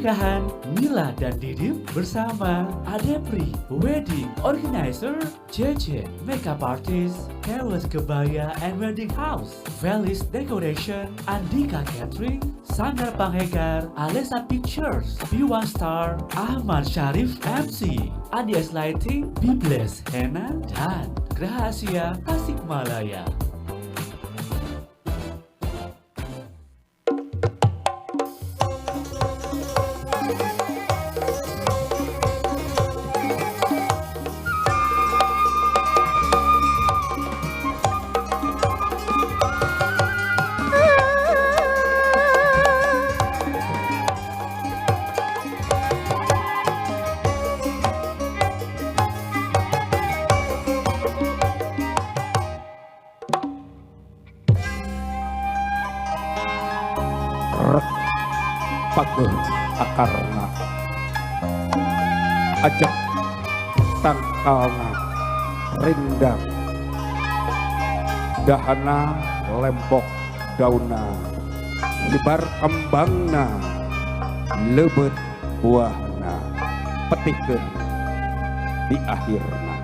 Pernikahan Mila dan Didip bersama Adepri Wedding Organizer, JJ Makeup Artist, Careless Kebaya and Wedding House, Felis Decoration, Andika Catering, Sanggar Panghegar, Alesa Pictures, B1 Star, Ahmad Syarif MC, ADS Lighting, Bibles Hena, dan Graha Asia Tasikmalaya. Pageuh akarna ajak tangkalna rindang dahana lempok dauna hibar kembangna lebet buahna petikeun di akhirna.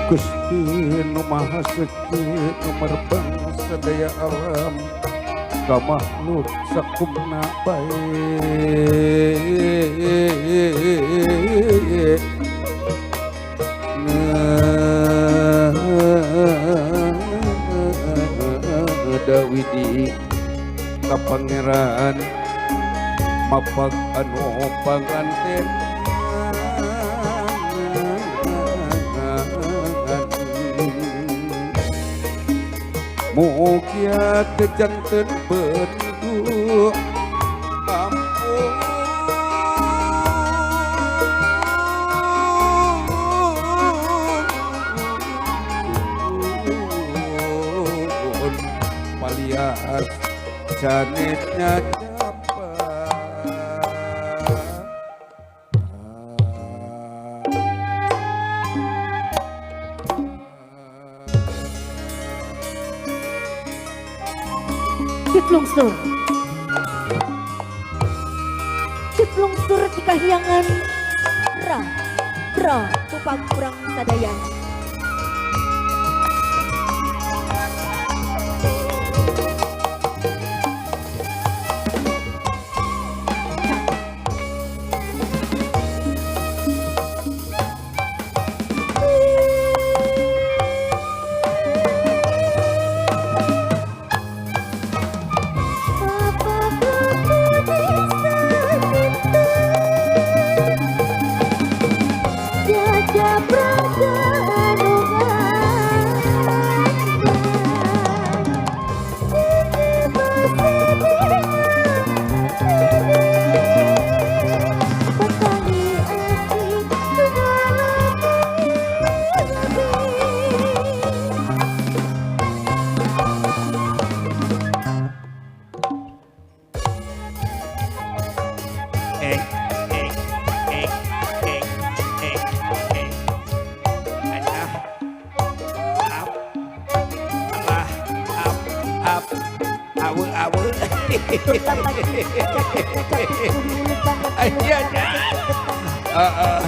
Gusti nu Maha Suci nu merbang sadaya alam ka makhluk sakumna bae Dawidi ka pangeran mapag anu panganten. Mugia kejanten bendu ampun palias janetnya Ciplungsur. Ciplungsur di kahyangan ra ra tupang kurang sadaya.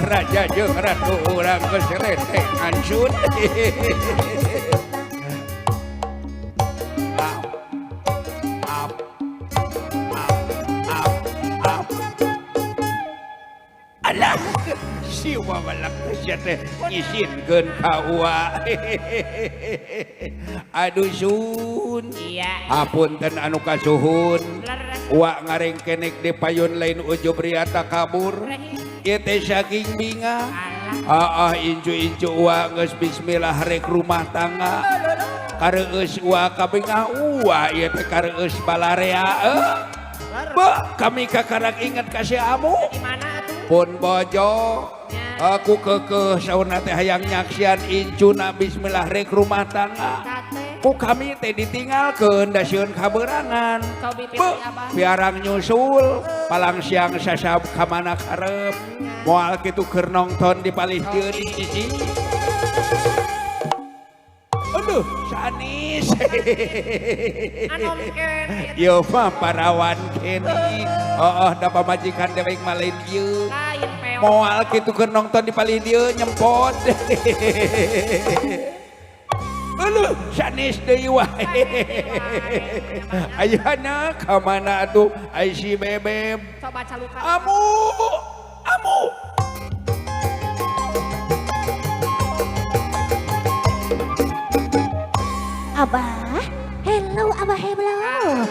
Raja jeung ratu urang geus rete ngancun. Ap ap ap ap. Alah, si wabalak sia teh ngisinkeun ka ua. Aduh sun. Iya. Hapunten anu kasuhun. Wa ngarengkenek di payun lain ujub riata kabur. Ieu teh saking bingah. Ah, incu-incu uwa geus bismillah rek rumah tangga. Kareueus uwa kabingah uwa ieu teh kareueus balarea. Be, kami kakarak inget ka si amu. Di mana atuh? Pun bojo. Aku kekeh saurna teh hayang nyaksian incuna bismillah rek rumah tangga. Kate. Ku kami teh ditinggalkeun da sieun kaberangan. Cobi pilih Be, abah. piarang nyusul, palang siang sasab ka mana karep. Moal kitu keur nongton di palih dieu di cici. Aduh, sanis. Anom kene. Ieu mah parawan kene. Oh, da pamajikan dewek mah lain ieu. Lain peok. Moal kitu keur nongton di palih dieu nyempot. Aduh, sanes deui wae. Ayana ka mana atuh? Ai si bebeb. Coba calukan. Amu, amu. Abah, hello Abah hello.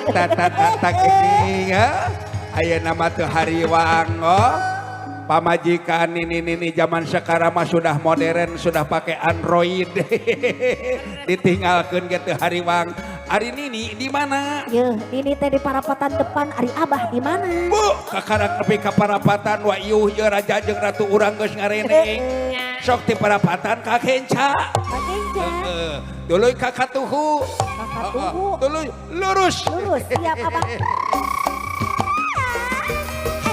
Tata tata geuning ha. Ayeuna mah teu hariwang oh. Pamajikan ini zaman sekarang mah sudah modern, sudah pakai Android. Ditinggalkeun ge teu hariwang. Ari Nini di mana? Yeuh, Nini teh di parapatan depan, ari Abah di mana? Bu, kakarak nepi ka parapatan wa iuh ieu raja jeung ratu urang geus ngareneng. Sok ti parapatan ka kenca. Ka kenca. Heeh. Tuluy ka katuhu. Ka katuhu. Tuluy lurus. Lurus, siap Abah.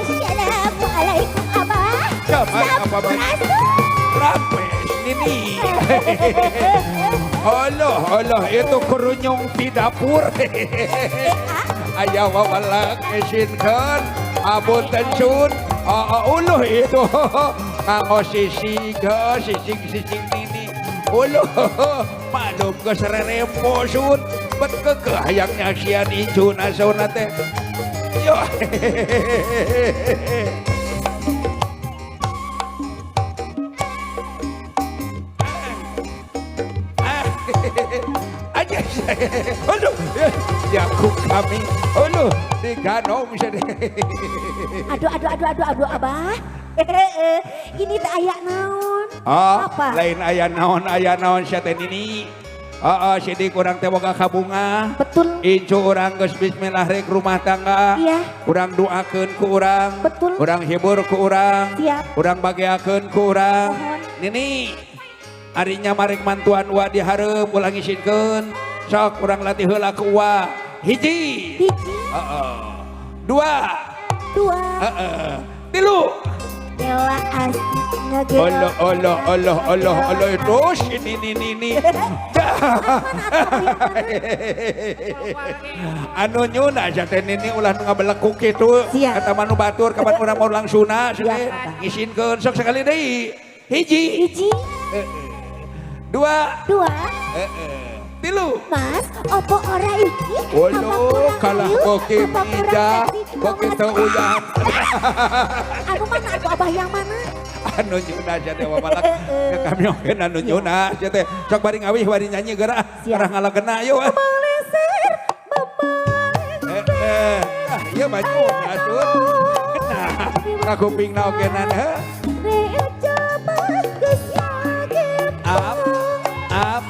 Assalamualaikum Abah. Siapa apa Sampurasun. Rampes Nini. Allah Allah itu kerunyung di dapur. Ayah wawalak isinkan abun tensun. Uluh itu nganggo sisig sisig sisig Nini. Uluh maklum geus rerempo sun. Bet kekeh hayang nyaksian incuna sauna teh. Yo. Aja, aduh, ya ku kami, aduh, diganong sedih. Aduh, aduh, aduh, aduh, aduh, Abah. Ini teh aya naon? Oh, Apa? Lain aya naon sia teh Nini. Heeh, sidik urang teh boga kabunga. Betul. Incu urang geus bismillah rek rumah tangga. Iya. Urang doakeun ku urang. Betul. Urang hibur ku urang. Siap. Urang bageakeun ku urang. Mohon. Nini, arinya marek mantuan wa dihareup ulah ngisinkeun. Sok urang latih heula ku wa. Hiji. Hiji. Heeh. Dua. Dua. Heeh. Tilu. Gela asik ngegela. Allah Allah Allah Allah Allah terus ini ini ini. Anu nyuna sia teh Nini ulah nu ngabelekuk kitu. Siap. Kata manu batur kapan urang mau langsuna sia teh. Siap, Abah. Ngisinkeun sok sekali deui. Hiji. Hiji. Dua. Dua. Tilu. Mas, opo ora iki? Waduh, kalah koki meja, koki teu uyan. Anu mana atuh Abah yang mana? Anu nyuna sia teh wabalak. Ke kami oge anu nyuna sia teh. Sok bari ngawih bari nyanyi geura. Siap. Arah ngalagena yeuh. Meleser, memeleser. Ah, ieu mah nyuna sun. Nah, kakupingna oge nan heuh. Up, up,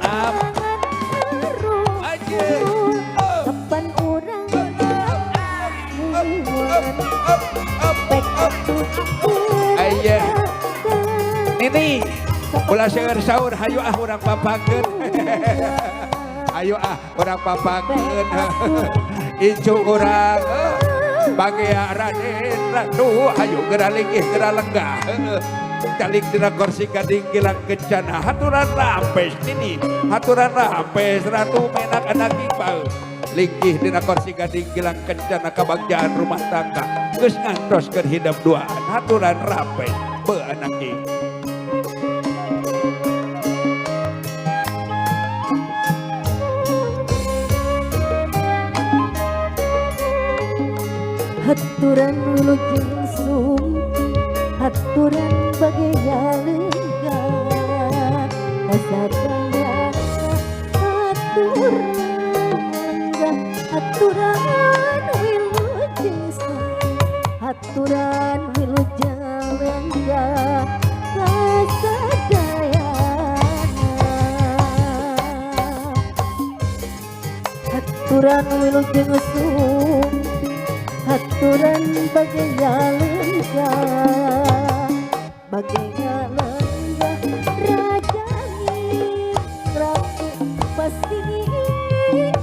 up. Aja. Up. Kapan urang Up, up, up, up. Aya. Nini, ulah seueur saur, hayu ah urang papakeun. Ayo ah urang papakeun. Incu urang bagea Raden Ratu, ayo geura linggih geura lenggah. Calik dina kursi gading gilang kencana, haturan rampes Nini, haturan rampes Ratu menak anak iqbal. Linggih dina kursi gading gilang kencana kabagjaan rumah tangga. Geus ngantos keur hidep duaan, haturan rampes be anak iqbal. Haturan wilujeng sumpi, haturan bagea lenggah, kasadayana haturan lenggah, haturan wilujeng sumpi, haturan wilujeng Haturan wilujeng sumping, haturan bagai lenggah, bagai lenggah rajani ratu pasti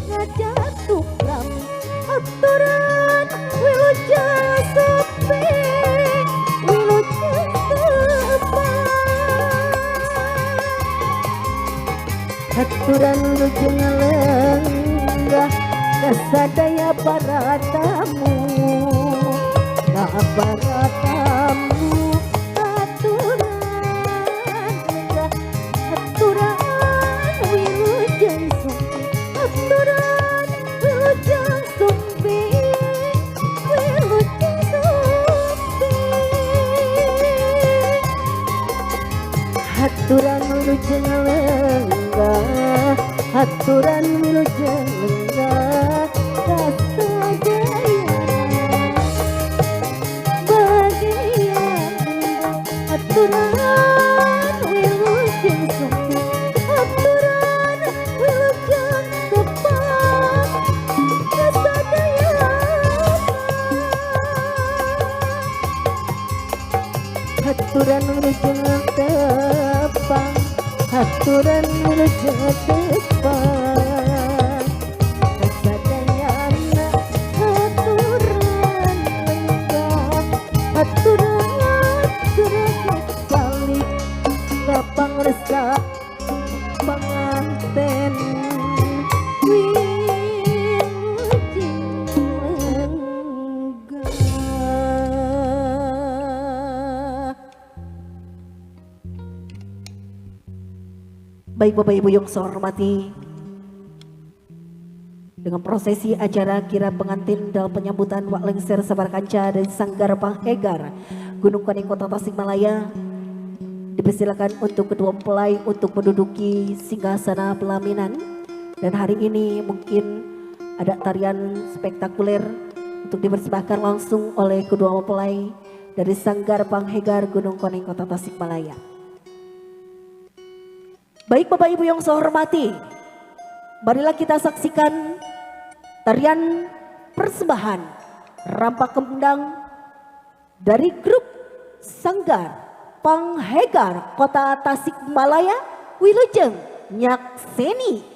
ngajatuk rami. Haturan wilujeng sumping, wilujeng tepang. Haturan wilujeng lenggah kasadaya para tamu, ka para tamu. Haturan lenggah, haturan wilujeng sumping, haturan wilujeng sumping, wilujeng sumping. Haturan wilujeng lenggah, haturan wilujeng lenggah kasadayana bagian. Haturan wilujeng sumping, haturan wilujeng tepang kasadayana. Haturan wilujeng tepang, haturan wilujeng tepang kasadayana. Haturan lenggah, haturan gerak balik ka pangresa panganten wilujeng lenggah. Baik Bapak Ibu yang saya hormati, dengan prosesi acara kirap pengantin dalam penyambutan Wak Lengser Sabar Kanca dan Sanggar Panghegar Gunung Koneng Kota Tasikmalaya, dipersilakan untuk kedua mempelai untuk menduduki singgasana pelaminan. Dan hari ini mungkin ada tarian spektakuler untuk dipersembahkan langsung oleh kedua mempelai dari Sanggar Panghegar Gunung Koneng Kota Tasikmalaya. Baik Bapak Ibu yang saya hormati, marilah kita saksikan tarian persembahan Rampak Kendang dari grup Sanggar Panghegar Kota Tasikmalaya, Wilujeng Nyakseni.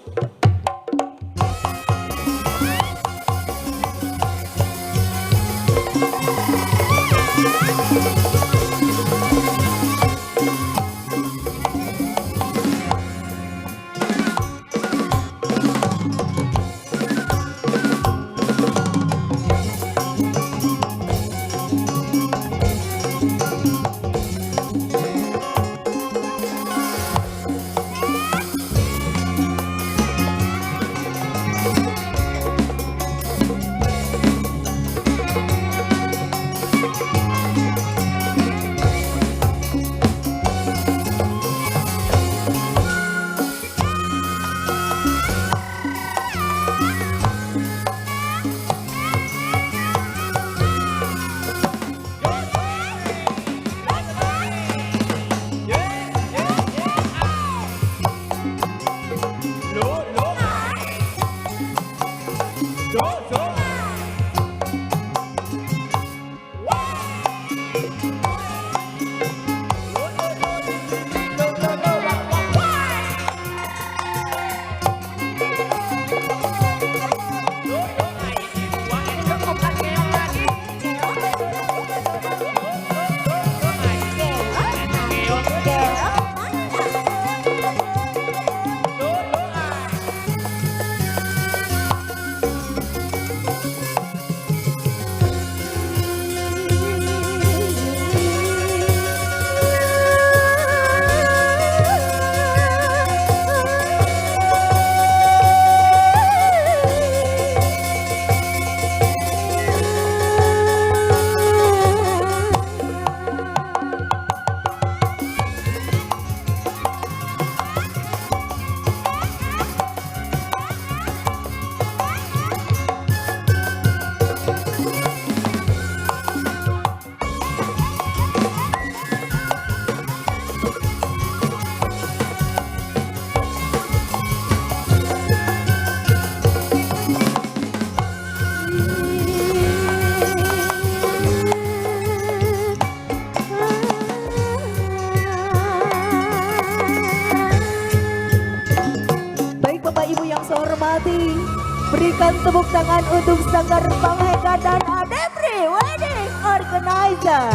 Berikan tepuk tangan untuk Sanggar Panghegar dan Adepri Wedding Organizer.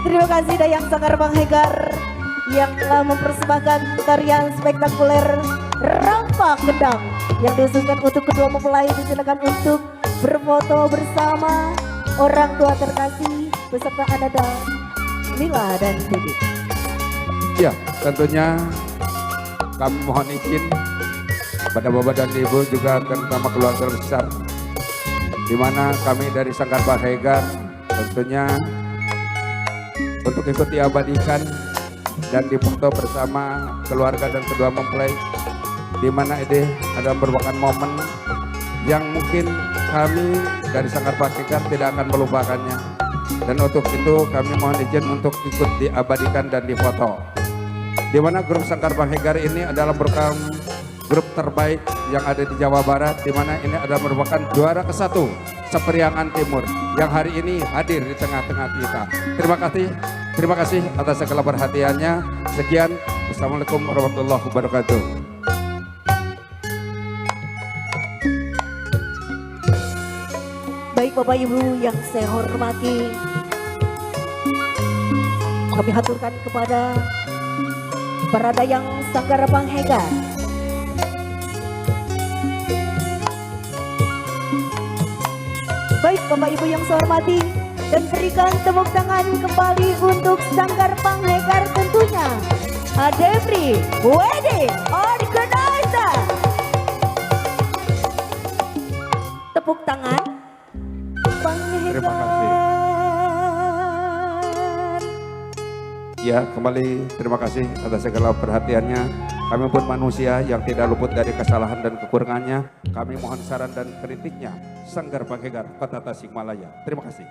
Terima kasih Dayang Sanggar Panghegar yang telah mempersembahkan tarian spektakuler Rampak Kendang yang diusulkan untuk kedua mempelai. Disilakan untuk berfoto bersama orang tua terkasih beserta Ananda Lila dan Didi. Ya, tentunya kami mohon izin pada Bapak dan Ibu juga terutama keluarga besar, di mana kami dari Sanggar Panghegar tentunya untuk ikut diabadikan dan difoto bersama keluarga dan kedua mempelai, di mana ini adalah merupakan momen yang mungkin kami dari Sanggar Panghegar tidak akan melupakannya. Dan untuk itu kami mohon izin untuk ikut diabadikan dan difoto. Di mana grup Sanggar Panghegar ini adalah merupakan grup terbaik yang ada di Jawa Barat, di mana ini adalah merupakan juara ke-1 Seperiangan Timur yang hari ini hadir di tengah-tengah kita. Terima kasih atas segala perhatiannya. Sekian, wassalamualaikum warahmatullahi wabarakatuh. Baik Bapak Ibu yang saya hormati, kami haturkan kepada para dayang Sanggar Panghegar. Baik Bapak Ibu yang saya hormati, dan berikan tepuk tangan kembali untuk Sanggar Panghegar tentunya Adepri Wedding Organizer. Tepuk tangan Panghegar. Terima kasih. Ya, kembali terima kasih atas segala perhatiannya. Kami pun manusia yang tidak luput dari kesalahan dan kekurangannya. Kami mohon saran dan kritiknya. Sanggar Panghegar, Kota Tasikmalaya. Terima kasih.